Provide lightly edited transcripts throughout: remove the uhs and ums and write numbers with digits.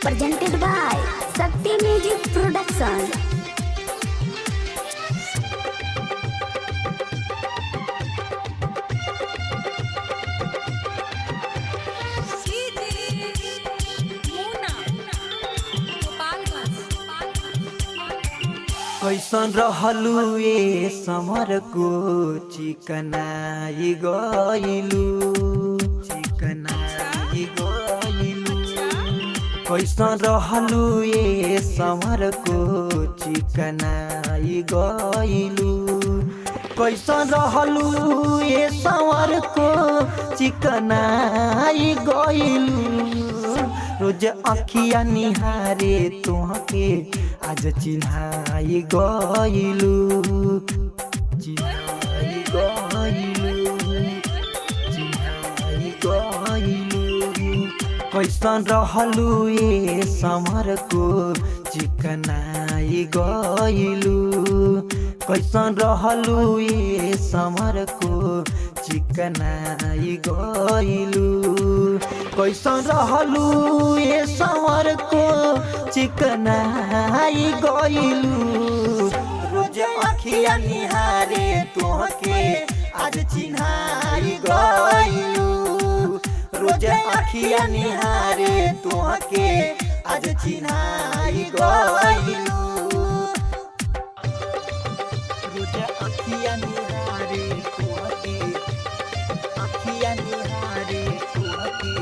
Presented by Sakti Music Production. कैसन रहलू ए समर को चिकनाई गइलू, चिकनाई गइलू। कैसन रहलू ए समर को चिकनाई गइलू। कैसन रहलू ए समर को चिकनाई गइलू। रोज अखिया निहारे तुहके आज चिन्हाई गइलू, चिन्हाई गइलू, चिन्हाई गइलू। कैसन रहलू ए समर को चिकनाई गइलू। कैसन रहलू ए समर को चिकनाई गइलू। कैसन रहलू ए समर को चिकनाई गइलू। रोज अखिया निहारे तोहके आज चिन्हाई गइलू। रोज अखिया निहारे तोहके आज चिन्हाई गइलू। रोज अखिया निहारे तोहके, अखिया निहारे तोहके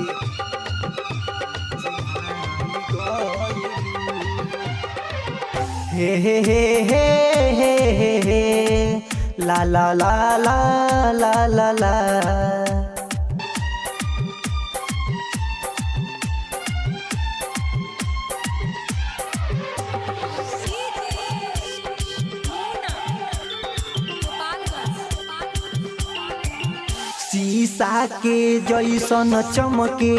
चिन्हाई गइलू। हे हे हे हे हे हे हे, ला ला ला ला ला ला ला। शीशा के जैसन चमके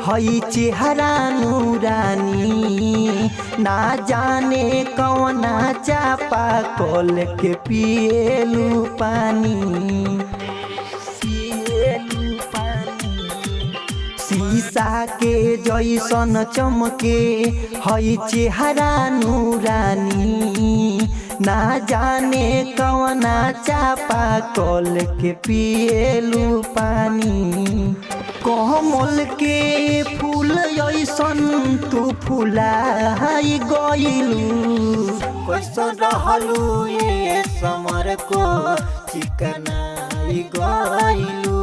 हई चेहरा नूरानी, ना जाने कौना चापा कल के पिएलू पानी, पिएलू पानी। शीशा के जैसन चमके हई चेहरा नूरानी, ना जाने कौना चापा कल के पिएलू पानी। कमल के फूल ऐसन तू फुलाई गइलू। कैसन रहलू ए समर को चिकनाई गइलू।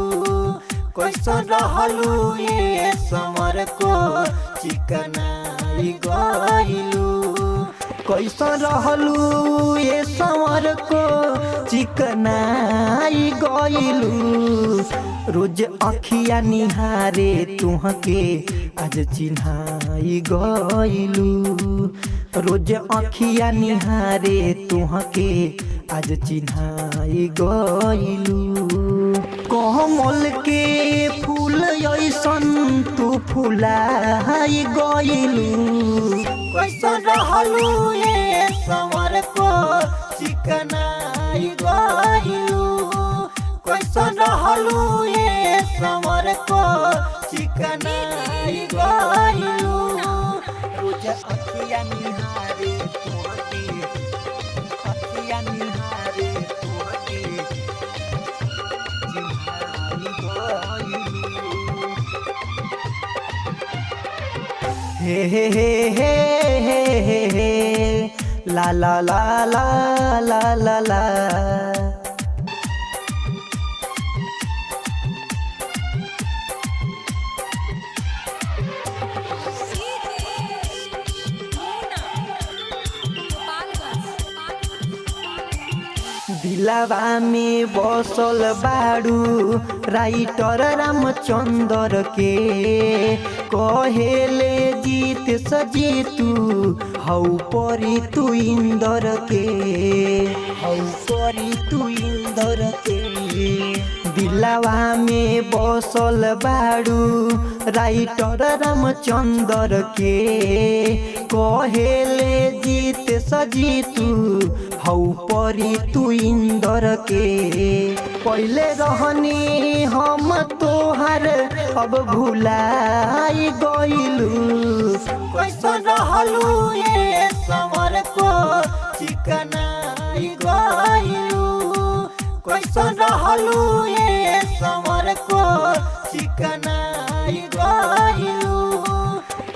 कैसन रहलू ए समर को चिकनाई गइलू। कैसन रहलू ए समर को चिकनाई गइलू। रोज अखिया निहारे तुहके आज चिन्हाई गइलू। रोज अखिया निहारे तुहके आज चिन्हाई गइलू। कमल के फूल ऐसन तू फुलाई गइलू। कैसन रहलू ए समर को चिकनाई गइलू। कैसन रहलू ए समर को चिकनाई गइलू। रोज अखिया निहारे तोहके, अखिया निहारे तोहके चिन्हाई गइलू। हे हे हे हे हे हे हे, ला ला ला ला ला ला ला। दिलावा में बसल बाड़ू राइटर रामचंद्र के, कहेले जीत सजीतू हौ परी तू इंदर के, हौ परी तू इंदर के। दिलावा में बसल बाड़ू राइटर रामचंद्र के, कहेले जीत रीत सजी तू हौ परी तू इंदर के। पहले रहनी हम तोहर अब भुलाई गइलू। कैसन रहलू ये संवर को चिकनाई गइलू। कैसन रहलू ये संवर को चिकनाई गइलू।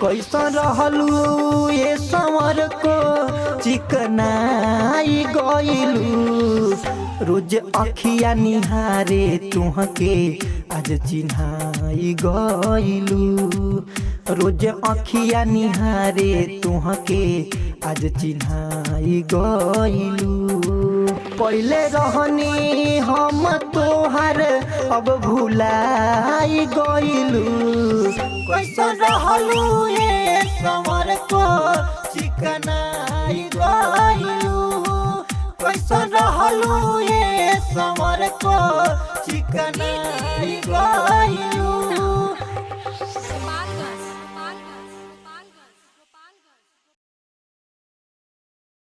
कैसन रहलू ये संवर को चिकनाई गइलू। रोज अखिया निहारे तुहके आज चिन्हाई गइलू। रोज अखिया निहारे तुहके आज चिन्हाई गइलू। पहले रहनी हम तोहर अब भुलाई गइलू। कैसन रहलू ये संवर को चिकनाई गइलू। कैसन रहलू ये संवर को चिकनाई गइलू।